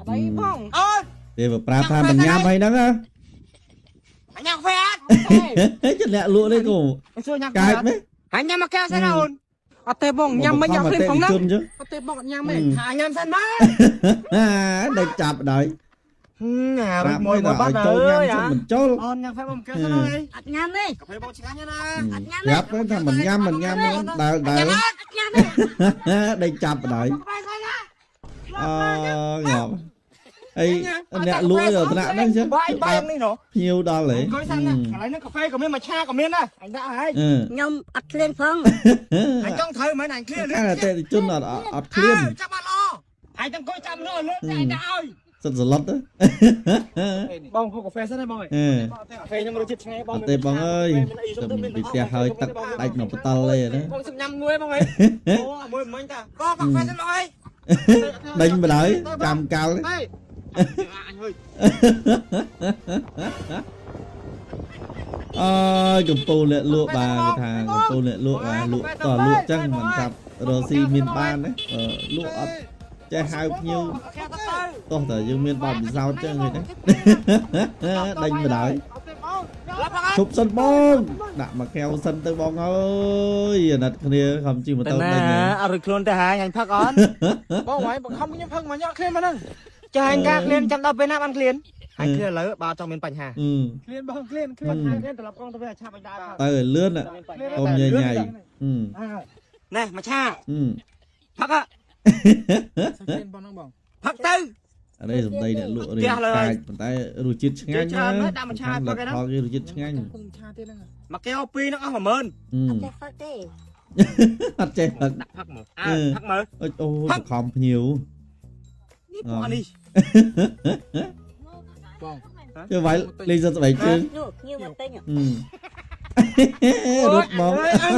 អត់អីបង អូន ទេបើប្រាប់ថាមិនញ៉ាំអីហ្នឹងណា អញញ៉ាំកាហ្វេអត់ ចិត្តអ្នកលក់នេះក៏ សួរញ៉ាំ កាចមែន អញញ៉ាំមកកែវសិនអូន អត់ទេបងញ៉ាំមិនញ៉ាំភ្លាមផងណា ជនចឹង អត់ទេបងអត់ញ៉ាំទេ ថាញ៉ាំសិនមក ដេកចាប់ដល់ ណា ប្រាប់មួយដល់ឲ្យចូលញ៉ាំសិនមិនចូល អូនញ៉ាំកាហ្វេបងកែវសិនអើយ អត់ញ៉ាំទេ កាហ្វេបងឆ្ងាញ់ណា អត់ញ៉ាំ ប្រាប់ថាមិនញ៉ាំមិនញ៉ាំដើរដើរ អត់ញ៉ាំទេ ដេកចាប់ដល់អងាប់អីអ្នកលក់ដល់ថ្នាក់ហ្នឹងចឹង បាយបាយនេះណូ ភ្ញៀវដល់ហី អង្គុយសិនណាកន្លែងហ្នឹងកាហ្វេក៏មានមួយឆាក៏មានដែរអញដាក់ហើយ ខ្ញុំអត់ឃ្លានផង អញចង់ត្រូវមែនអញឃ្លាន តែអតិថិជនអត់អត់ឃ្លាន ចាំបាត់ល្អអញទាំងអង្គុយចាំនោះលឿនតែអញដាក់ឲ្យ សិតសឡុត បងហូបកាហ្វេសិនណាបងអើយ អឺ កាហ្វេខ្ញុំរសជាតិឆ្ងាញ់បង អត់ទេបងអើយទៅពីផ្ទះហើយទឹកដាច់មកបតលទេណា បងសុំញ៉ាំមួយបងអើយ អូមួយមិញតាក៏កាហ្វេសិនអើយ ដេញបណ្ដោយចាំកាល់ ទេ អញហើយ អើយកំពូលអ្នកលក់បាទគេថាកំពូលអ្នកលក់បាទលក់តលក់ចឹងមិនចាប់រស់ស៊ីមានបានណាលក់អត់ចេះហៅភ្ញៀវតោះតែយើងមានបទពិសោធន៍ចឹងឃើញទេដេញបណ្ដោយឈប់សិនបងដាក់មកកែវសិនទៅបងអើយអាណិតគ្នាខំជិះម៉ូតូដេញ អត់រួចខ្លួនទេហើយអញផឹកអត់ បងហើយបង្ខំខ្ញុំផឹកមកញ៉ាំឃ្លានមកហ្នឹង ចាអញការឃ្លានចាំដល់ពេលណាបានឃ្លានអញឃ្លានឥឡូវបើចង់មានបញ្ហា អឺ ឃ្លានបងឃ្លានឃ្លានឃ្លានត្រឡប់កង់ទៅវិញអាឆាប់អញដើរ ទៅឲ្យលឿនកុំញ៉ៃញ៉ៃអឺ ណែមួយឆា អឺ ផឹក ឃ្លានបងហ្នឹងបង ផឹកទៅ អរេសំដីអ្នកលក់រៀងកាចប៉ុន្តែរសជាតិឆ្ងាញ់ណាផលគេរសជាតិឆ្ងាញ់ គុំឆាទៀតហ្នឹង មួយកែវពីរហ្នឹងអស់10000 អឺ អត់ចេះផឹកទេ អត់ចេះផឹក ដាក់ផឹកមកអើផឹកមើល អូអូបខំភ្ញៀវ នេះពួកនេះ បង ជឿវាយលេងសិតស្បែកជើង នោះញៀវមកទិញ រត់មក អញ